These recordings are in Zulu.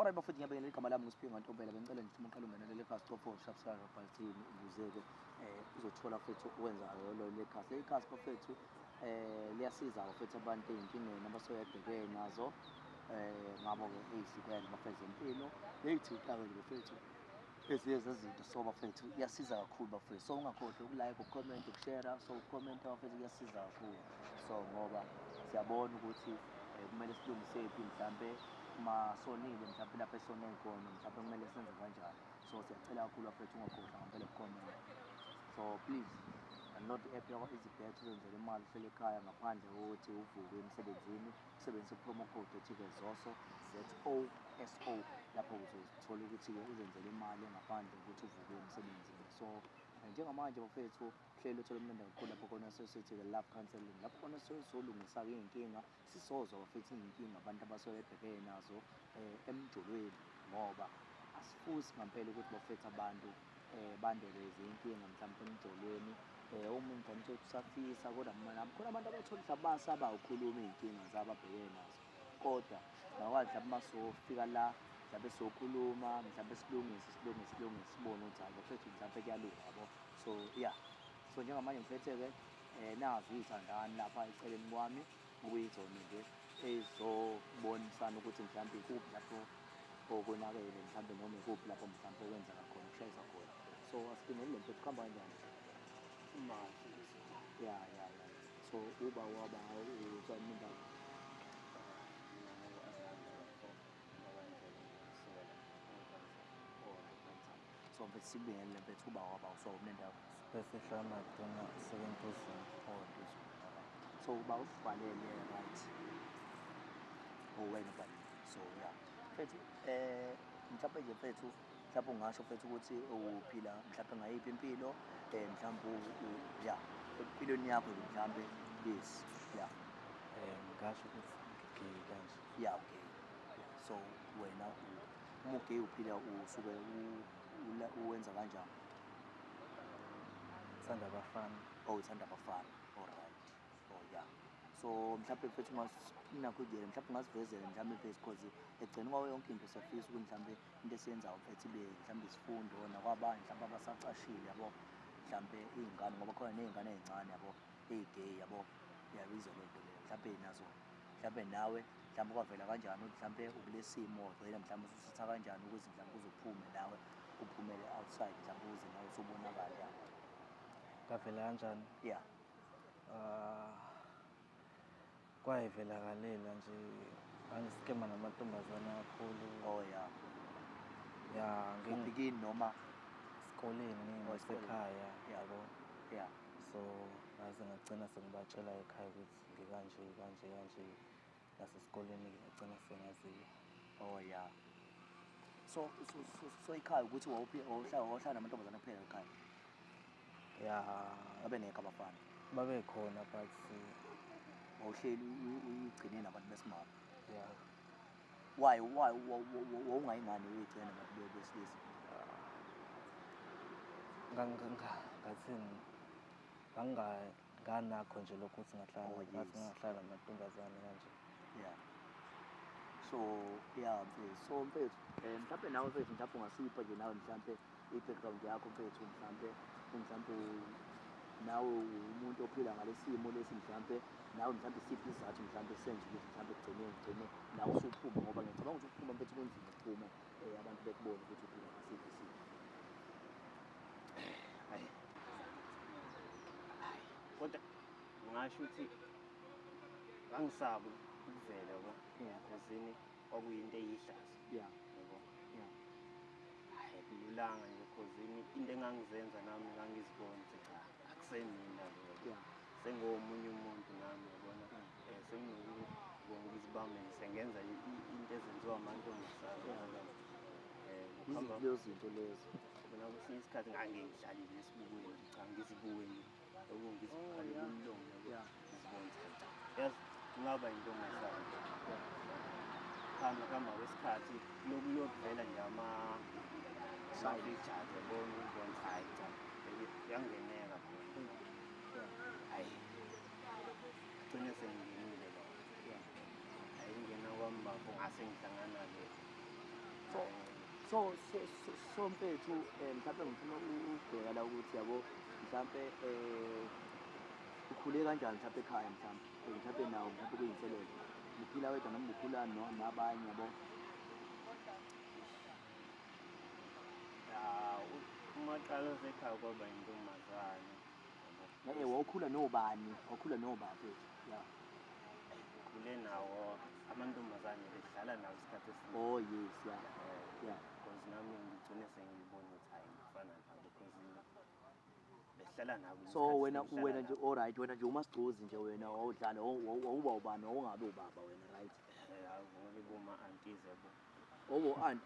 Alright bafethu, ngiyabingelela. Igama lami nguSiphiwe Ntombela. Bengicela nje uma uqala ungenelele ekhasi, cofa subscribe button ukuze-ke uzothola futhi okwenzayo lelo khasi. Leli khasi bafethu liyasiza bafethu abantu ey'nkingeni abasuke bebhekene nazo, ngabo-ke ey'hlukene bafethu, zempilo ney'thinta-ke nje bafethu ezinye zezinto. So bafethu, iyasiza kakhulu bafethu, so ungakhohlwa uku-like, uku-comment, uku-share. So uku-commenta bafethu kuyasiza kakhulu, so ngoba siyabona ukuthi kumele silungisephi, mhlampe uma sonile, mhlampe lapho esone khona, mhlampe kumele senze kanjani. So siyacela kakhulu bafethu, ungakhohlwa ngampela uku-commenta. So please download i-app yakwa-Easybet, uzenzele imali uhlele ekhaya ngaphandle kokuthi uvuke emsebenzini. Usebenzise promo code ethi-ke ZOSO, ZOSO. Lapho uzothola ukuthi-ke uzenzele imali ngaphandle kokuthi uvuke emsebenzini. So njengamanje bafethu, uhlelo uthole umnandi kakhulu lapho khona sesithi-ke love counselling, lapho khona sizolungisa-ke iy'nkinga, sisozwa bafethu iy'nkinga abantu abasuke bebhekene nazo emjolweni, ngoba asifusi ngampela ukuthi bafethu abantu bandelwe izinkinga mhlawumpe emjolweni. Omunye mhlawumbe uthole usafisa, kodwa khona abantu abathola ukuthi basaba ukukhuluma iy'nkinga zabo ababhekene nazo, kodwa ngakwazi mhlawumbe uma sofika la, mhlawumbe sokhuluma, mhlawumbe silungise, silungise, silungise, sibone ukuthi hhayi bafethu, mhlawumbe kuyalunga yabo. So yeah, so njengamanje ngiphethe-ke nazi iy'thandani lapha eceleni kwami, okuyizona nje ey'zobonisana ukuthi mhlawumbe ikuphi lapho okonakele, mhlawumbe noma ikuphi lapho mhlawumbe okwenzeka khona, kushayisa khona. So asibingelele mfethu, kuhamba kanjani? Ya. So uba waba usayinindaba? So mfethu, sikubingelele mfethu, uba waba usawumnendaba? Siphesihle Madonna sekentuzini. Oh, Ntuzuma, alright. So uba usibhalele, right? Oh, wena ubhalile. So yeah, mfethu, mhlawumbe nje mfethu, mhlawumbe ungasho mfethu ukuthi uphila mhlawumbe ngayiphi impilo, mhlawumbe ya, empilweni yakho nje mhlawumbe, yes, yeah. Ngasho ukuthi gay kanje. Yeah, okay, yeah. So wena uma u-gay uphila usuke uwenza kanjani? Thanda abafana. Oh, uthanda abafana, alright. Oh yeah, so mhlawumbe mfethu ungasinakho nje, mhlawumbe ungasivezela mhlawumbe mfethu, because ekugcina kwayo yonke into siyafisa ukuthi mhlawumbe into esiyenzayo mfethu ibe mhlawumbe isifundo nakwabanye mhlawumbe abasacashile yabo, mhlawumbe iy'ngane, ngoba khona ney'ngane ey'ncane yabo ey'gay yabo, uyabizwa loo nto leyo. Mhlawumbe nazo, mhlawumbe nawe mhlawumbe kwavela kanjani ukuthi mhlawumbe ukule simo, wagcina mhlawumbe ususitha kanjani ukuze mhlawumbe uze uphume nawe, uphumele outside, mhlawumbe ukuze nawe usubonakale ya? Kwavela kanjani? Yeah. Ah, kwayivelakalela nje, ngangiskema namantombazane kakhulu. Oh yeah. Ya. Kuphi, kini noma? Esikoleni. Oh, esikoleni. Ngisekhaya yabo. So ngaze ngagcina sengibatshela ekhaya ukuthi ngikanje kanje kanje, nasesikoleni-ke ngagcina sengaziwa. Oh yeah, so ikhaya ukuthi wawuhlala namantombazane kuphela ekhaya? Ya. Babengekho abafana? Babekhona, but Wawuhleli uyigcine nabantu besimame? Ya. Why wawungayingane uyigcine nabantu besilisa? Ngathini, nganginganakho nje lokhu ukuthi ngahlala ngathi ngingahlala namantombazane kanje. Yeah, so yeah mfethu, so mfethu, mhlawumbe nawe mfethu, mhlawumbe ungasipha nje nawe mhlawumbe i-background yakho mfethu, mhlawumbe nawe umuntu ophila ngalesimo lesi, mhlawumbe nawe mhlawumbe isiphi isizathu mhlawumbe senze ukuthi mhlawumbe ekugcineni ugcine nawe usuphuma, ngoba ngiyacabanga ukuthi ukuphuma mfethu kunzima, ukuphume abantu bekubone ukuthi uphila ngasiphi isimo. Hayi hayi, kodwa ngingasho ukuthi ngangisaba ukuvela yabo, yazini kwakuyinto eyihlazo yabo. Hhayi, akululanga nje, khozini into engangizenza nami ngangizibona ukuthi cha, akusemina lo yabo. Sengomunye umuntu nami yabona, senginokuba ngizibambe sengenza into ezenziwa amantombazane. Kuhamba. Yiziphi lezo zinto lezo? Bona, kwesinye isikhathi ngangengihlalile esibukweni nje, cha, ngizibuke nje yabo, ngizikhalele umlomo yabo, ngizibone ukuthi cha, yazi kungaba intombazane. Kuhamba kwesikhathi lokuvela nje ama-features yabona, ukubona ukuthi hhayi cha, kuyangeneka khona. Hhayi, gcine sengingenile la. Hhayi, ingena kwami bafo, ngase ngihlangana-ke So mfethu, mhlawumbe ngifuna ukubheka la ukuthi yabo mhlawumbe ukhule kanjani mhlawumbe ekhaya, mhlawumbe mhlawumbe nawo mhlawumbe kuyinselelo, uphila wedwa noma ukhula nabanye, yabo? Ya, umaqala osekhaya kwaba intombazane. Wawukhula nobani? Wawukhula nobani mfethu? Ya. Ngikhule nawo amantombazane, besidlala nawo isikhathi esiningi. Oh yes, ya. Ya. Because nami ngigcine sengiyibona ukuthi hayi, ngifana nabo, because besihlala nabo. So isikhathi wena sihlala wena nje nabo. Alright, wena nje umasigcozi nje wena wawudlala, wawuba ubani, wawungabe ubaba wena, right? Ngobe boma-aunties, yabo. Obo aunt.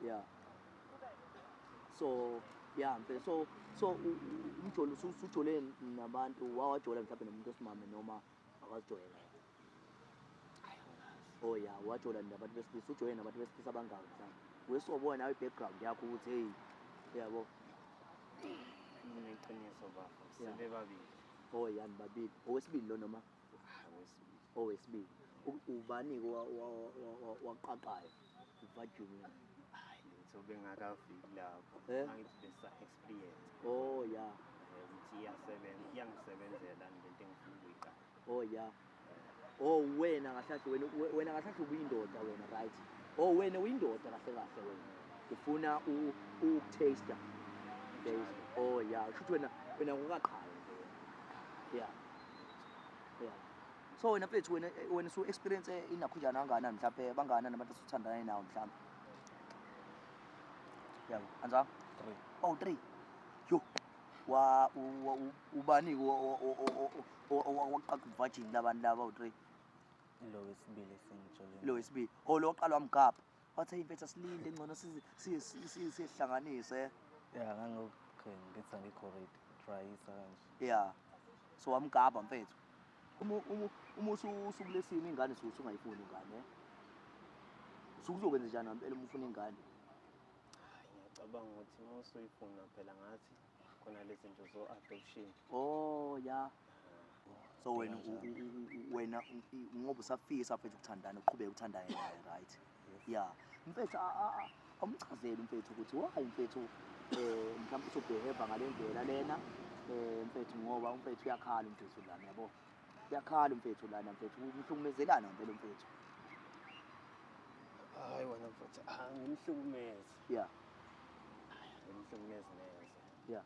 Yeah. So yeah, mfethu, so umjolo usujole nabantu, wawajola mhlawumbe nomuntu osimame noma akazijoyela yena? Oh yeah, wajola nabantu besilisa, ujoyene nabantu besilisa abangaki mhlawumbe? Wesobona nawe i-background yakho ukuthi hey, yabo. Mina iqiniso bafo, Yeah. sebebabili. Oh yeah, nibabili. Owesibili lo noma? Owesibili. Owesibili. Ubani-ke waqaqayo uvajumi? Hayi lutho, bengakafiki lapho. Eh? Angithi besa-experience. Oh yeah. Ukuthi iyasebenza, iyangisebenzela lento engifuna ukuyiqala. Oh yeah. Oh wena kahle kahle wena wena kahle kahle ubuyindoda wena, right? Oh wena uyindoda kahle kahle wena. Ufuna ukutaste. Taste. Oh yeah, kusho ukuthi wena ngokaqhayo nje wena. Yeah. Yeah. So wena mfethu, wena su experience inakhunjana kangakanani mhlawumbe, bangakanani abantu osuthandana nawo mhlawumbe? Yabo, anza? 3. Oh 3. Yo. Wa ubani waqaqa virgin labantu laba u3? Lo wesibili sengijole. Lo wesibili. Oh lo oqala wamgapha. Wathi mfethu asilinde ngcono sihlanganise. Ya, ngangokhe ngithi angikho ready, tryisa kanje. Yeah. So wamgapha mfethu. Uma usukulesimo ingane usungayifuni ingane. Usukuzokwenza njani ngempela uma ufuna ingane? Hayi, ngiyacabanga ukuthi uma usuyifuna phela ngathi khona lezi zinto zo-adoption. Oh yeah. So wena wena ngoba usafisa mfethu ukuthandana, uqhubeke uthandane naye, right? Yeah. Mfethu, awumchazele mfethu ukuthi why mfethu mhlawumbe usubehave ngale ndlela lena, mfethu, ngoba umfethu uyakhala umfethu lana, yabo. Uyakhala umfethu lana mfethu, umhlukumezelana ngempela umfethu. Hayi wena mfethu, angimhlukumezi. Yeah. Hayi, angimhlukumezi neze. Yeah.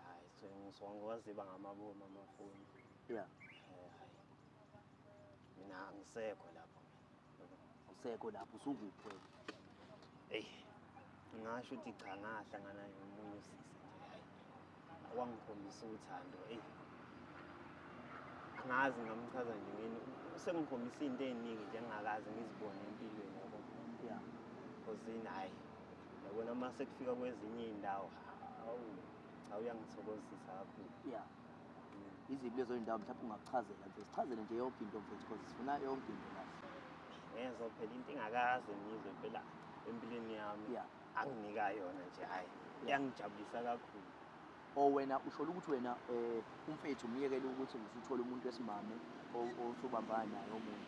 Hayi, so ngisuka ngiwaziba ngamabomu amafoni. Yeah. Hayi. Mina angisekho lapho mina. Usekho lapho, usukuphi wena? Ey, ngingasho ukuthi cha, ngahlangana nomunye usisi nje, hayi. Wangikhombisa uthando, ey. Angazi ngamchaza nje ngini, usengikhombisa into eziningi nje engingakaze ngizibone empilweni, yabo. Yeah. Because hayi, yabona uma sekufika kwezinye iy'ndawo, hawu, cha, uyangithokozisa kakhulu. Yeah. Iziphi lezo iy'ndawo mhlawumbe ungakuchazela mfethu? Sichazele nje yonke into mfethu, because sifuna yonke into la. Ngezwa phela into engakaze ngiyizwe phela empilweni yami. Yeah. Anginika yona nje, hayi, iyangijabulisa kakhulu. O wena usho ukuthi wena umfethu umyekele ukuthi usuthola umuntu wesimame osubambana naye omunye.